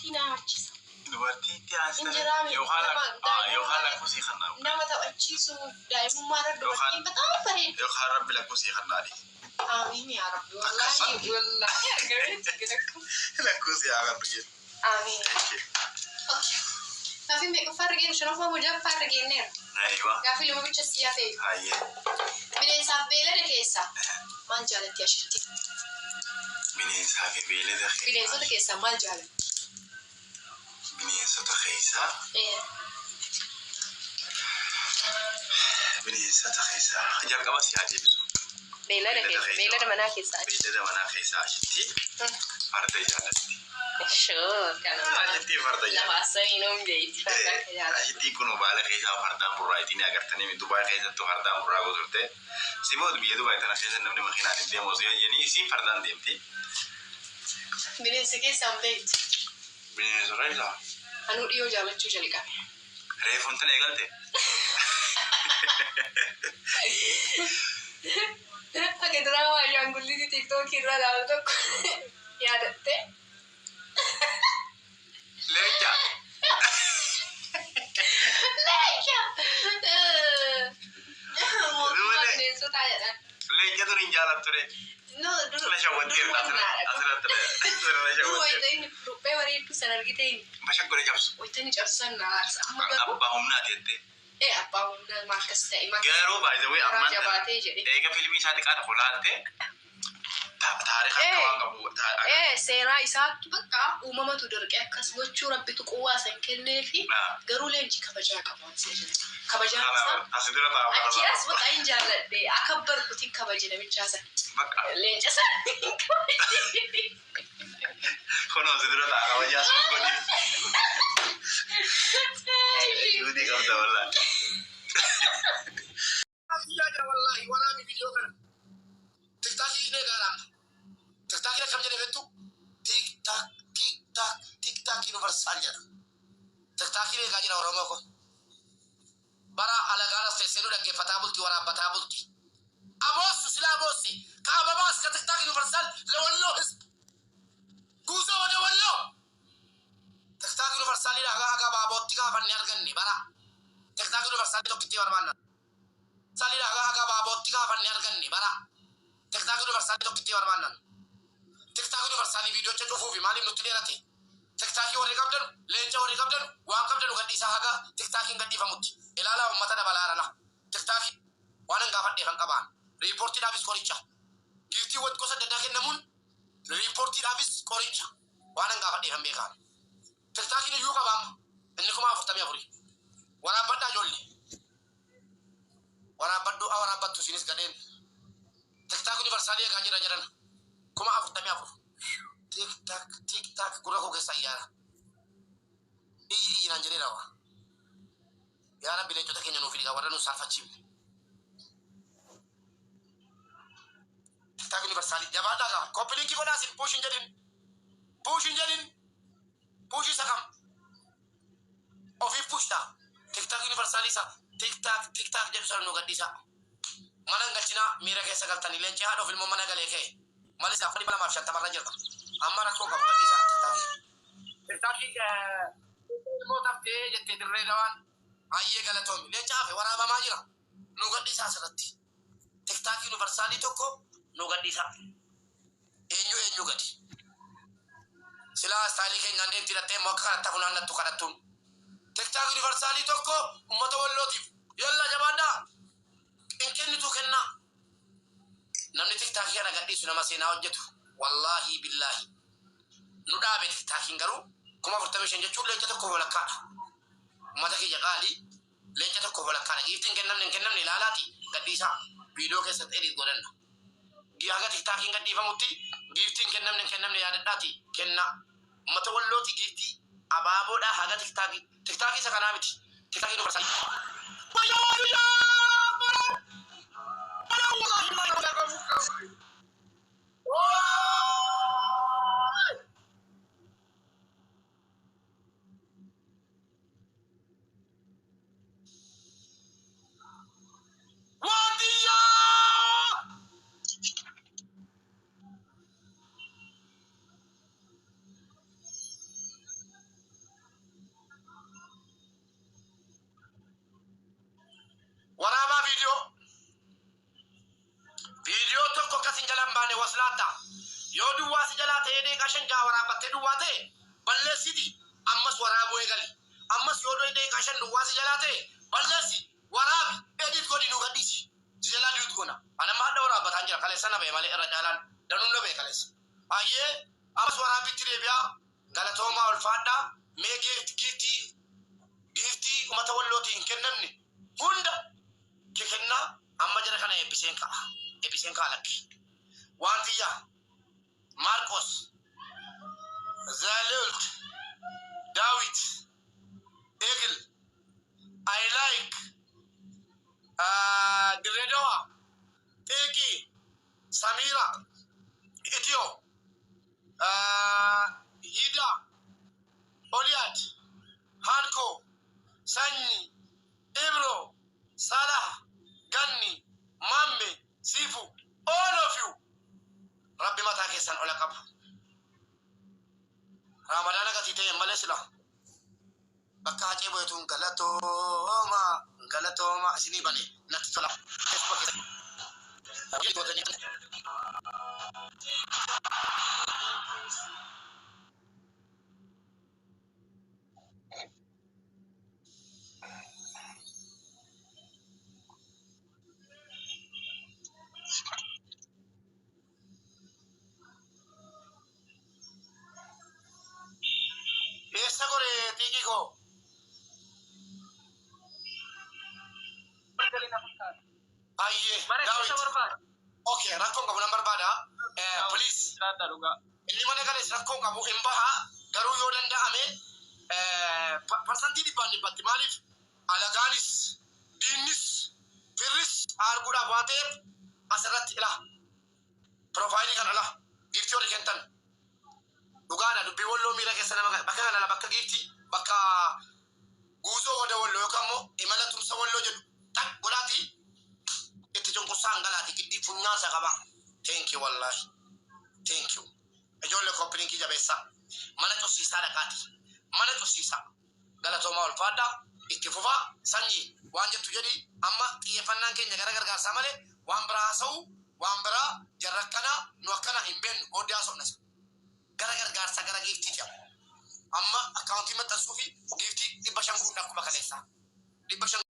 Dubartii na aarchisa. Dubartii itti aansitanii Injiraa miti. yookaan Nama yookaan daa'imummaa lakkoofsi kannaa nama taphachiisu daa'imummaa irra dubartiin bataam bareeddi. Yookaan rabbi lakkoofsi kannaadhi. Amiin yaa rabbi. Wallaahi wallaahi argameetti gidakka. Lakkoofsi haa qabdu jedhu. Amiin. Okay. Gaaffii meeqaffaa irra geenye? Shanaffaa moo ja'affaa irra geenyeera? Aywa. Gaaffii lama bicha si hafe. Hayyee. Bineensaaf beelada keessaa maal jaalatti ashitti? Bineensaa fi beelada keessaa. Bineensota keessaa maal jaalatti? Bineensota keessaa. Bineensota keessaa. Jalqaba si haa deebisu. Beelada keessa beelada manaa keessaa achi. Beelada manaa keessaa ashitti farda jaalatti. Sure, kana Ashitti farda lafa jaalatti. asanii nuun beeyti farda akka jaalatti. Ashittiin kun baala keessaa fardaan burraayitiin agartanii Dubaay keessattuu fardaan burraa goturte. Simoot biyya Dubaay tana keessa namni makiinaan hin deemu osoo jedhanii isiin fardaan deemti. Bineensa keessaa hin beektu. Bineensota keessaa Anuu dhiyoo jaalachuu jalqabe. Reefuun tana eegalte. Akka diraamaa ashaangulliitii tiiktookii irraa ilaalu tokko yaadatte. Leenca. Leenca! Mootummaa bineensotaa jedhan. Leenca tun hin jaalattu re. No, dur Na shawwattee dur asirratti asirratti na Dur shawwattee. wayita inni ruphee bareedduu sana argitee Bashaggore cabsu. wayita inni cabsan na aarsa. Amma garuu Abbaa humnaati jettee. ee abbaa humnaa maal akkas ta'e maal Garuu baay'ee karaa ammaan jabaatee jedhe. eega fiilmii isaa xiqqaa tokko laalte taarika akka waan qabu Ee seenaa isaattu bakka uumamatu dirqee akkas gochuu rabbitu quwwaa san kennee fi garuu leenci kabajaa qaba waan si'a jedhu. Kabajaan isaa Asi dura ta'a. achi as bakka hin jaalladhe akka barkutiin kabaje namichaa san. Bakka Leenca san hin kabaje. kunoo si dura ta'a kabajaa sun godhi. Yuudii qabda wallaahi. Kiyyaa jira wallaahi waraabi viidiyoo kana. Tiktaakii ni eegala amma. Tiktaakii akkam jedhee beektu? Tiktaak tiktaak tiktaak universal jedha. Tiktaakii eegaa jira Oromoo ko. Bara alagaan as teessee nu dhaggeeffataa bulti waraabbataa bulti. Aboossu sila aboosse ka ababaas ka tiktaak universal ለወሎ ህዝብ ጉዞ ወደ ወሎ tiktaak universal haga haga baabootti gaafannee arganne bara tiktaak universal tokkitti barbaanna. Salii haga haga baabootti gaafannee arganne bara tiktaak universal tokkitti barbaanna. Tiktaak universal viidiyoocha cufuufi maaliif nutti dheerate? Tiktaakii warri qabdanu leenca warri qabdanu waan qabdanu gadhiisaa haga tiktaakiin gadhiifamutti ilaalaa uummata dabalaarala. Tiktaakii waan hin gaafadhee kan qabaan riipoortiidhaafis qoricha. Giiftii gosa adda addaa kennamuun riipoortiidhaafis qoricha waan hin gaafadhee kan beekaan. Tiktaakiin iyyuu qaba amma inni 44,000. Waraabbadhaa ijoollee. Waraabbadhu waraabbattu isinis gadheen. Tiktaak universaalii eegaa jira jedhan 44,000. Tiktaak tiktaak gurra koo keessa ayyaara. Iyyi iyyi naan jedhee raawwa. Yaa Rabbi leencota keenya nuuf fidi warra nuun saalfachiifne. Tiktaak universaalii jabaadhaa qaba. Copy link godhaa isin push hin jedhin. Push hin jedhin. Push isa kam? Ofiif push ta'a. Tiktaak universaalii isa tiktaak tiktaak jedhu sana nu gadhiisaa. Mana hin galchinaa miira keessa galtanii leenci haadha of ilmoo mana galee ka'e. Malis afaan 250 irra jirta. Amma rakkoo qabu gadhiisaa tiktaakii. Tiktaakii ilmoo taftee jettee dirree dawaan hayyee galatoomi. Leenca hafe waraabamaa jira. Nu gadhiisaa asirratti. Tiktaakii universaalii tokko nu gadhiisaa. Eenyu eenyu gadi. Silaa istaayilii keenyaan deemti hidhattee immoo akka kanatti funaannattu kadhattuun. Tiktaak universaalii tokko uummata wallootiif. Yalla jabaadhaa. Hin kennituu kennaa. Namni tiktaakii kana gadhiisu nama seenaa hojjetu. Wallaahi billaahi. Nu dhaabe tiktaakiin garuu 45,000 jechuun leenca tokko walakkaadha. Uummata kiyya qaalii leenca tokko walakkaadha. Giiftiin kennamne hin kennamne ilaalaati gadhiisaa. Viidiyoo keessatti edit godhanna. Haga tiktaakiin gadhiifamutti giiftiin kennamne hin kennamne yaadadhaati kennaa. Uummata wallooti giiftii abaaboodhaa haga tiktaakii. Tiktaakii isa kanaa miti. Tiktaakii universaalii. Waadiyyaa! dhaabbatee duwwaa ta'e balleessiti ammas waraabuu eegali. Ammas yoo daqiiqaa 5 duwwaa si jalaa ta'e balleessi, waraabi, edit godhi, nu gadhiisi. Si jalaa duutu goona. Ani amma hadha waraabbataan jira, kaleessa na ba'e malee irra caalaan danuun na ba'e kaleessa. Baay'ee ammas waraabbitti deebi'aa. Galatoomaa, ulfaadhaa. Mee giiftii giiftii uummata Wallootii hin kennamne hunda kennaa. Amma jara kana eebbiseen ka'a. Eebbiseen ka'a lakki. Waantiyyaa Maarqos Zalult Daawit Eagle I like Dirredawa Xiiqii Samira Itiyoo Hida Oliyaad Hanko Sanyi Ibro Salah Ganni Mamme Sifu, all of you, Rabbi mataa keessan ola qabu. Raamadaana gatii ta'e malee sila bakka hacee bu'etuun galatooma galatooma isinii bane natti tola. Keessuma keessa Eessa gore xiiqii koo? Ayyee. Mana keessa Daawit. barbaada. Okay, rakkoon qabu, nan barbaada. Please. Jiraadha dhugaa. Inni mana gales rakkoon qabu, hin baha. Garuu yoo danda'ame 100% maaliif alagaanis diinnis firris arguudhaaf waan ta'eef asirratti ila profile kana ala giiftii warri kentan dhugaadha. Dubbii Walloo miira keessa nama bakka kana ala bakka giiftii bakka guuzoo wada Walloo yookaan immoo imala tumsa Walloo jedhu tak godhaati itti cunqursaan galaati giddii funyaansa qaba. Thank you, wallahi thank you. Ijoollee copy link jabeessaa, mana cufsiisaa dhaqaati mana cufsiisaa. Galatoomaa, ulfaadhaa, itti fufaa. Sanyii waan jettu jedhi. Amma xiyyeeffannaan keenya gara gargaarsaa malee waan biraa haasa'u, waan biraa jarra akkanaa nu akkana hin beennu, booddee haasofna. Gara gargaarsaa, gara giiftiiti. Amma akkaawuntii maxxansuu fi giiftii 500 guunna akkuma kaleessaa 500.